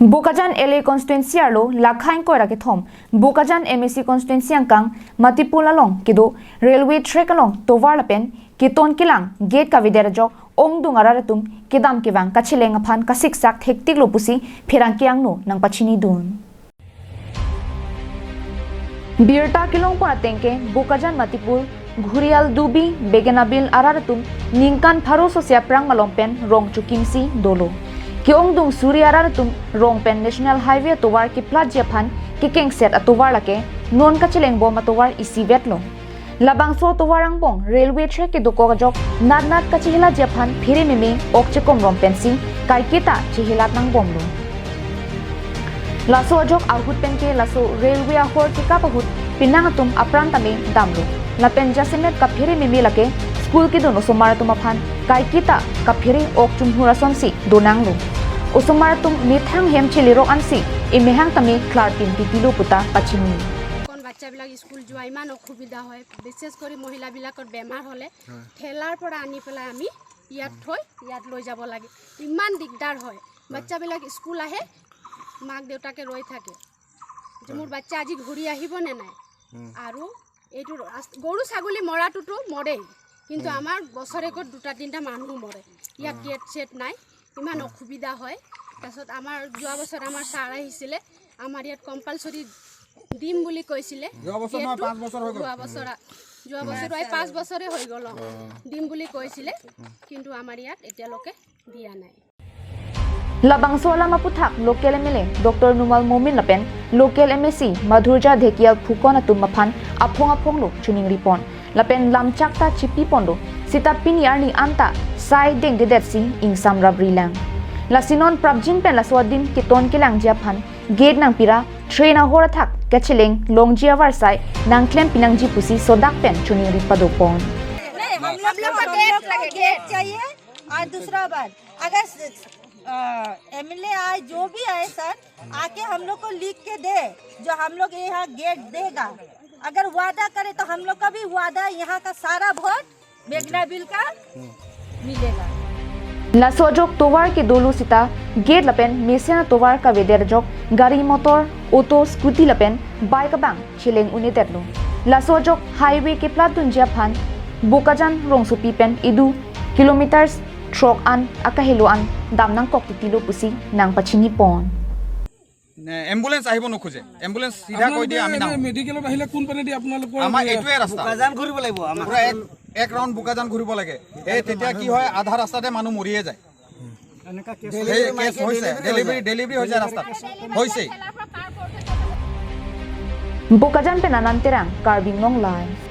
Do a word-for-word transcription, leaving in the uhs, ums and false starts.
Bokajan L A constituency arlo lakha ingkoi ra kethom, Bokajan M A C constituency angkang Matipul along kedo railway track along tovar lapen keton kelang gate kavedet ajok ongdung arat atum kedam kevang kacheleng aphan kasiksak thektiklo pusi pherangke angno nangpachinidun. Birta kelongpon ateng ke Bokajan Matipul, Ghurial Dubi, Begenabil arat atum ningkan pharo sose aphrang malom pen rong chokimsi dolo. Ke-ongdung suri arat atum rong pen National Highway atovar keplatji aphan kekengset atovar lake non kachelengbom atovar isivetlo. Labangso atovar angbong railway track kedokok ajok natnat kachehelaji aphan phere meme ok chekomrom pensi kaiketa chehelat nangbomlo. Laso ajok ahut pen ke laso railway ahor kekap ahut penang atum apran tame damlo. Lapen jasemet kaphere meme lake school kedun osomar atum aphan kaiketa kaphere ok chumhur asonsi donanglo. Osomar atum methang hem chelerok ansi emehang tame klarpin titilo puta pachini. কোন বাচ্চাবিলাক স্কুল যোৱা ইমান অসুবিধা হয়, বিশেষ কৰি মহিলাবিলাকৰ বেমাৰ হ'লে ঠেলাৰ পৰা আনি পেলাই আমি ইয়াত থৈ ইয়াত লৈ যাব লাগে। ইমান দিগদাৰ হয়। বাচ্চাবিলাক স্কুল আহে, মাক দেউতাকে ৰৈ থাকে যে মোৰ বাচ্চা আজি ঘূৰি আহিব নে নাই। আৰু এইটো ৰাস্ত-, গৰু ছাগলী মৰাটোতো মৰেই, কিন্তু আমাৰ বছৰেকত দুটা তিনিটা মানুহ মৰে। ইয়াত গেট চেট নাই, ইমান অসুবিধা হয়। তাৰপিছত আমাৰ যোৱা বছৰ আমাৰ ছাৰ আহিছিলে, আমাৰ ইয়াত কম্পালচৰি দিম বুলি কৈছিলে। যোৱা বছৰ নহয়, গেটটো পাঁচ বছৰ হৈ গ'ল। যোৱা বছৰ আ-, যোৱা বছৰ প্ৰায় পাঁচ বছৰে হৈ গ'ল, অ। দিম বুলি কৈছিলে, কিন্তু আমাৰ ইয়াত এতিয়ালৈকে দিয়া নাই। Labangso alam aputhak local M L A Doctor Numal Momin lapen local M A C Madhurjya Dhekial Phukan atum aphan aphong aphonglo choningripon. Lapen lamchak ta chipiponlo, seta pini arni anta sai dengdedetsi ingsam rabrilang. Lasi non prapjin pen laso adim keton kelangji aphan gate nangpira, train ahor athak kacheleng longji avarsai nangklempinangji pusi sodak pen choningri padopon. नहीं, हम लोग को गेट लगे, गेट चाहिए। और दूसरा बात, अगर एमएलए आए, जो भी आए सर, आके हम लोग को लिख के दे, जो हम लोग यहाँ गेट देगा। अगर वादा करे तो हम लोग का भी वादा, यहाँ का सारा वोट बेगनाबिल का मिलेगा। Laso ajok tovar kedolo seta gate lapen mesen atovar kavedet ajok gari motor, auto, scooty lapen bike abang cheleng un-edetlo. Laso ajok highway keplatdunji aphan Bokajan rongsopi pen idu kilometers throk an akahelo an dam nangkok titilo pusi nangpachinipon. নে, এম্বুলেন্স আহিব নোখোজে, এম্বুলেন্স চিধা কৈ দিয়ে আমি আপোনালোকে নাহো। এনে মেডিকেলত আহিলে কোন পানেদি আপোনালোকৰ আমাৰ এইটোৱে ৰাস্তা। বোকাজান ঘূৰিব লাগিব আমাৰ। পুৰা এক, এক ৰাউণ্ড বোকাজান ঘূৰিব লাগে। এই তেতিয়া কি হয়, আধা ৰাস্তাতে মানুহ মৰিয়ে যায়। সেই কেছ হৈছে, ডেলিভাৰী, ডেলিভাৰী হৈ যায় ৰাস্তাত। হৈছে। Bokajan pen Anand Terang, Karbi Anglong Live.